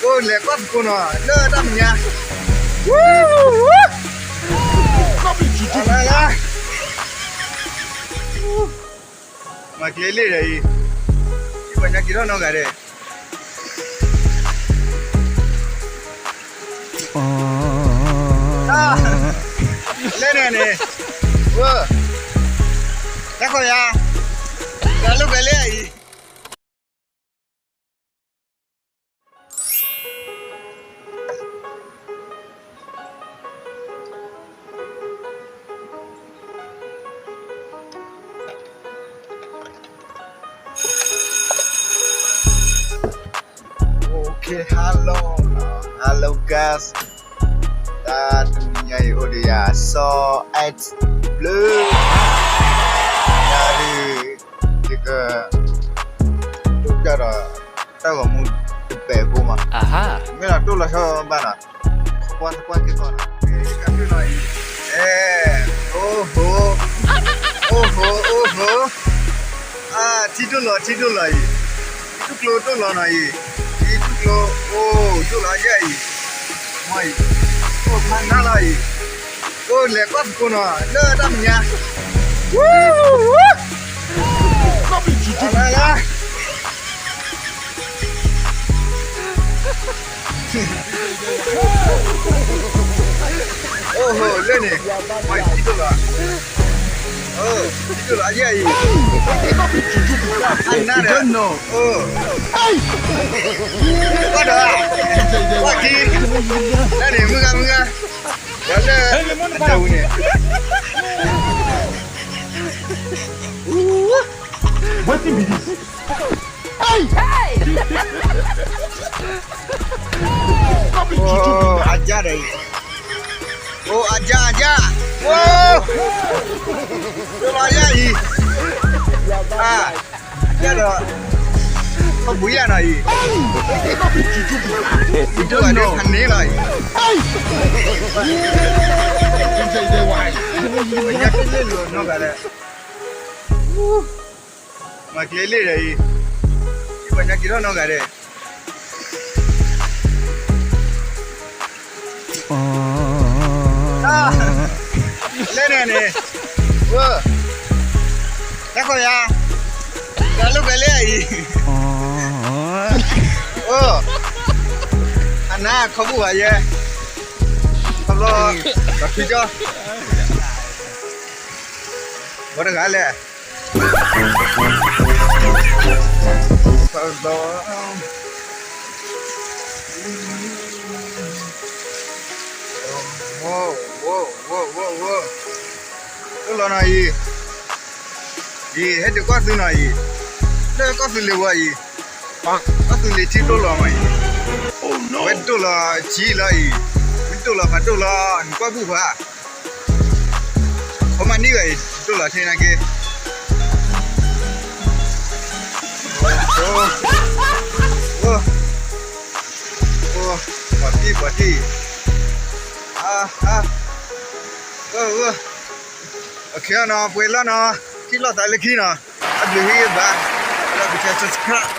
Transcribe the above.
အိၣ်လဲၤကွၢ်သကိးနီၤ လၢတၢ်မဲာ်ညါ, လၢလၢ, မၤကျဲလံဒီးအံၤ, ပှၤညါက့ၤထီၣ်နီတဂၤဒဲး, လဲၣ်န့ၣ်န့ၣ်, တၢ်ခီယၤ, တၢ်လိၣ်ကျဲလံအံၤ. Okay, hello, hello guys. တၢ်တနံၤညါအံၤ အိၣ်ဒီးယၤ စီၤ X Blue ယၤဒုး ယက ဒိးကဒီး တၢ်ဂီၤမူတဘဲးဖိမး, မ့ၢ်ဒီးတိၢ်လီၤဆီဘၣ်နီၤ, ကွၢ်ကွၢ်က့ၤကီးနီၤ, ကၢ်ဖုၣ်လီၤအံၤ, အဲ, အိၣ်ဟိ, အိၣ်ဟိ, အိၣ်ဟိ, အါ, ထံတိၢ်လီၤ ထံတိၢ်လီၤအံၤ, ထံကျိတိၢ်လီၤနီၤအံၤ, ထံကျိ, အိၣ်တိၢ်လီၤယဲၢ်အံၤ, မ့ၢ်အံၤ, အိၣ်ဖးနါလီၤအံၤ, အိၣ်လဲၤကွၢ်သကိးနီၤ လၢတၢ်မဲာ်ညါ, လၢလၢ အိၣ်ဟိ လၢန့ၣ်, မ့ၢ်ထံတိၢ်လီၤ, ထံတိၢ်လီၤအယဲၢ်အံၤ, ဖးနါဒီး, အိၣ်, ကွၢ်ဒီး, ကွၢ်က့ၤ, လၢန့ၣ် မုၢ်ဂၤမုၢ်ဂၤ, လၢလၢအတၢ်ဝံၤန့ၣ် What is this? Hey! အိၣ်အါကၢ်ဒီးအံၤ, အိၣ်အါကၢ်အါကၢ်, အိၣ်, တိၢ်လီၤယဲၢ်အံၤ, အါ, ကၢ်ဒီး, ခီၣ်ဘှံးယဲၢ်နီၤအံၤ, ယတိၢ်အါဒၢဖးန့ၣ်လီၤအံၤ, ပှၤညါက့ၤလ့ၣ်လီၤနီတဂၤဒီး မၤကျဲလံဒီးအံၤ, ပှၤညါက့ၤထီၣ်နီတဂၤဒီး, လဲၣ်န့ၣ်န့ၣ်, တၢ်ခီယၤ, တၢ်လိၣ်ကျဲလံအံၤ, အိၣ်, အနါခီဘူၣ်ဘၣ်ယဲ, ခီဘျီ, ဒီးထွံကၠီ, ဘီတဂၤလဲၣ် တိၢ်လီၤနီၤအံၤ, အံၤဟဲဒုးကွၢ်သုနီၤအံၤ, လၢကီၢ်သူလ့ၤဝဲအံၤ, ကီၢ်သူလ့ၤထံတိၢ်လီၤမးအံၤ, အဝဲတိၢ်လီၤဆံးလီၤအံၤ, မ့ၢ်တိၢ်လီၤဖးဒိၣ်လီၤ နကွၢ်ဘူၣ်ဖး ခီမးနံၣ်ဂၤအံၤ တိၢ်လီၤထဲနာ်က့, ပှၤတံၢ်ပှၤတံၢ်, အါ, အါ, အါ, အခဲအံၤနီၤ ပှဲၤလီၤနီၤ, ထံၣ်လိာ်သးလၢခံနီၤ, အဘျုးဟ့ၣ်ဂံၢ်ဘါ, လၢကဆဲး subscribe